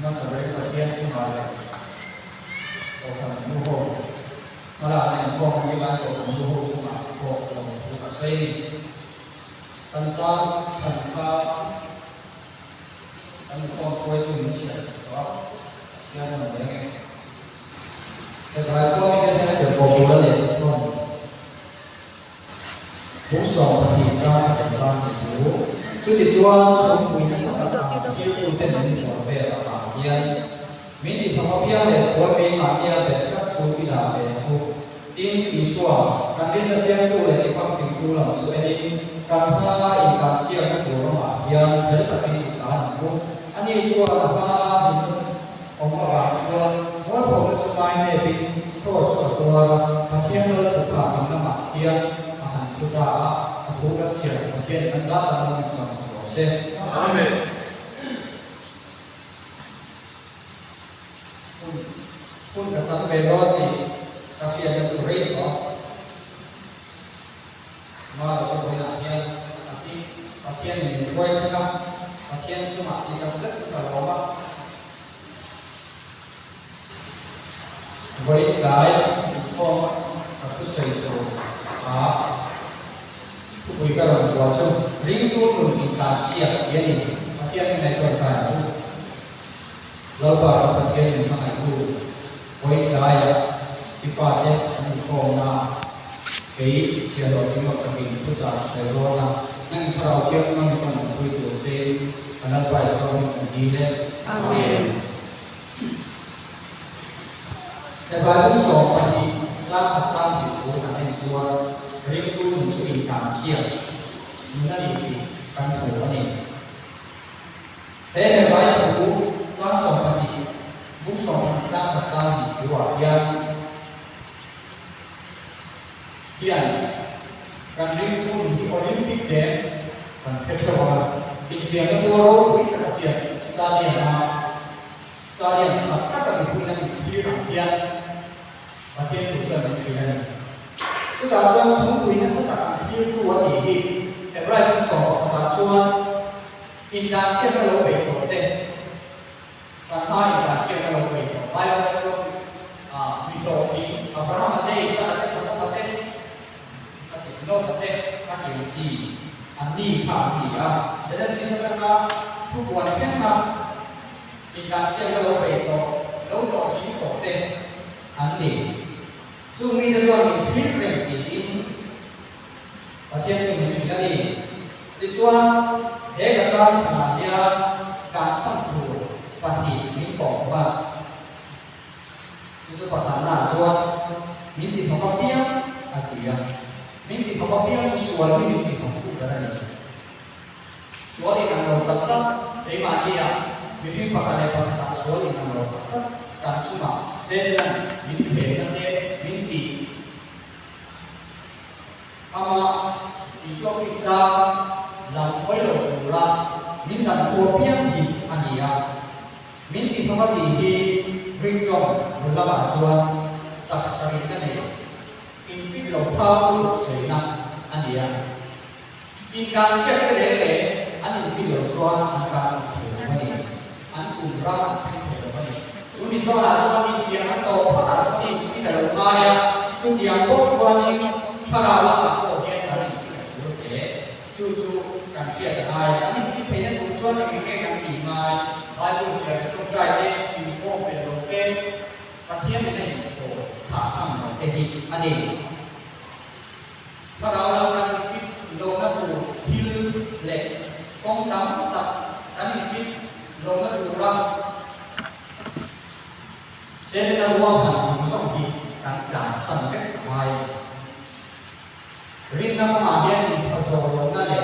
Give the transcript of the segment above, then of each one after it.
Hmasa ber Pathian chungah leh Kohhran nu ho hmalakna inkhawm a nih lai Kohhran nu ho chungah pawh lawmthu ka sawi a ni. Kan chang chhan kha kan inkhawm hruaitu min chhiar sak tawh a, a chhiar nawn reng e. Hebrai khua mite hian tirhkoh bula lehkha thawn Bung 12 chang a tel zan tih thu. Chutichuan chhungpui nasa tak ang thiltute min hual vel avang hian min ti thawm apiang leh sual keimahnia bet tlat chu i dah ve ang u. Tin, Isua, kan rinna siamtu leh i famkimtu lam chu enin kan hmaa intlansiakna tur ramah hian chhel takin i tlan ang u. Ani chuan a hmaa hlimna chu Awm avang chuan mualphawhna chu ngai nepin Cross chu a tuar a, Pathian lal thu phah ding lamah khian a han thu ta a, a thu kan chhiar Pathianin an zat tan lo min chang chho rawh se. Amen. Hun hun ka chang ve dawn tih ka hriatna chu rei tawh a. Mara chu vawiinah hian a ti, Pathianin min hruai thleng a, Pathian chungah ti tak zet ka lawm a. Vawiin tlai inkhawm ka thusawi tur a thupui ka rawn buah chu ringtu nun intlansiak tih a ni. Pathian hi ngaihtuah kai ang u. Lalpa kan Pathian min hmangaihtu vawiin tlaiah i fate an inkhawmna a Kei chhiahhlawh kim mak takin thuchah sawi dawn a, nang thlarau thianghlim a mitan an pui tur chein ka Lalpa Isua hming kan dil e. Amen. He Bible 12 chang khat chang tih thu kan en chuan ringtu nun chu intlansiak nun a ni tih kan hmu a ni. He Hebrai thu chang 12 bung 12 chang khat chang tih thu ah hian Hian kan ringtu nun hi Olympic game kan hre theuh ang a, infiamna tur ropui tak a siam stadium a stadium khat tlat a mipuiin an inthlir ang hian Pathian thu chuan min hrilh a ni. Chutah chuan chhungpui nasa tak an thlirtu a tih hi Hebrai hmun 11 ah chuan intlansiakna lo bei tawh te, Kan hma intlansiakna lo bei tawh Bible-a chuan mi hlawhtling Abraham-a te, Isaka te, Jakob-a te, a ti Lot-a te a ti ang chi an ni kha an ni a. Genesis atanga thubuan thlengna intlansiakna lo bei tawh, lo hlawhtling tawh te an ni. Chung mite chuan min thlir reng tiin Pathian chu min hrilh a ni. Tichuan, he ka chang thanah hian tlansan tur pahnih min kawh hmu a. Chu chu pakhatnaah chuan min ti thawk apiang a ti a. Min ti thawk apiang chu sual hi min ti thawk tu ber a ni. Sual in ang lo tak tak, keimahnia mihring pakhat leh pakhatah sual in ang lo tak tak kan chungah Setanan min thlemna te min tih Amah Isua Krista lam hawi lo tura min dam tu apiang hi a ni a. Min ti thawk a tih hi Greek tawng bul lamah chuan taksa rinna nei infit lo thau lutuk sawina a ni a. Intlansiak te reng reng an infit lo chuan an tlan chak thei lo a ni. An tum ram an thleng thei lo a ni. Chu mi zawnah chuan infiamna tawp phawtah chuan infit a lo ngai a, chutiang bawk chuanin thlarau lamah pawh hian kan infit a tul hle. Chu chu kan hriat a ngai a, kan infit theihna tur chuan eng eng nge kan tih ngai? Bible chhiar te tawngtai te, inkhawm pel lo te, Pathian nena inkhawm thlah hram lo te hi a ni. Thlarau lam kan infit lohna tur thil leh kawng tam tak kan infit lohna tura Setana ruahman zawng zawng hi kan tlansan vek a ngai a ni. Rinna kawngah hian inthazawh lohna leh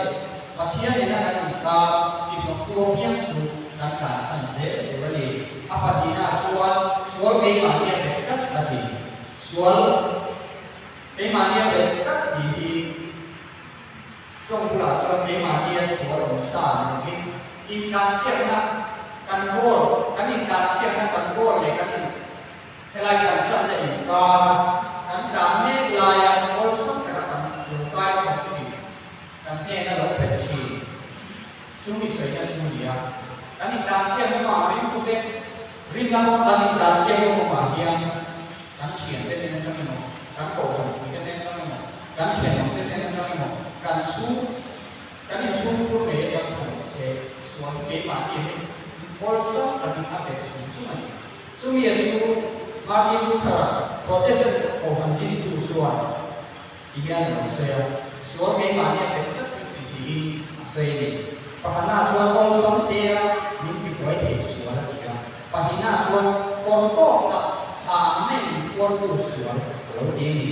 Pathian nena kan inkar tihnawktu apiang chu kan tlansan zel tur a ni. A pahnihnaah chuan sual keimahni a bet tlat a ti. Sual. Keimahni a bet tlat tih hi tawng bulah chuan keimahni a sual awm sa ni lovin intlansiakna kan goal, kan intlansiakna kan goal leh kan in helai kan tanna inkara kan tlan mek laia awlsam taka kan lo kai chhawk thin, kan hnena lo pet thin chu mi sawina chu a ni a. Kan intlansiakna hmangah ringtu vek. Rinna kawng kan intlansiak na kawngah hian kan thiante nen atang emaw, kan kohhranpuite nen atang emaw, kan thenawmte nen atang emaw, kan chhung, kan inchhungkhur ngei atang pawh ni se, sual hi keimahni hi awlsam takin a bet chung chung a ni. Chumi a chu Martin Luther-a Protestant kohhran dintu chuan ti hian a lo sawi a, Sual keimahni a bet tlat hi chi tiin a sawi a ni. Pakhatnaah chuan awlsam tea min tibuai thei sual a ti a, pahnihnaah chuan kawr tawk tak ha ang mai min puartu sual a lo ti a ni.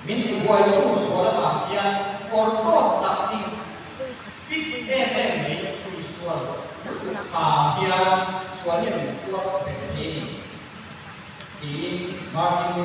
Min tibuaitu sual avang hian kawr tawk tak hi fit em em mai chhui sual lutuk ha ang hian sual hian min puar bet thei a ni, tiin Martin Luther.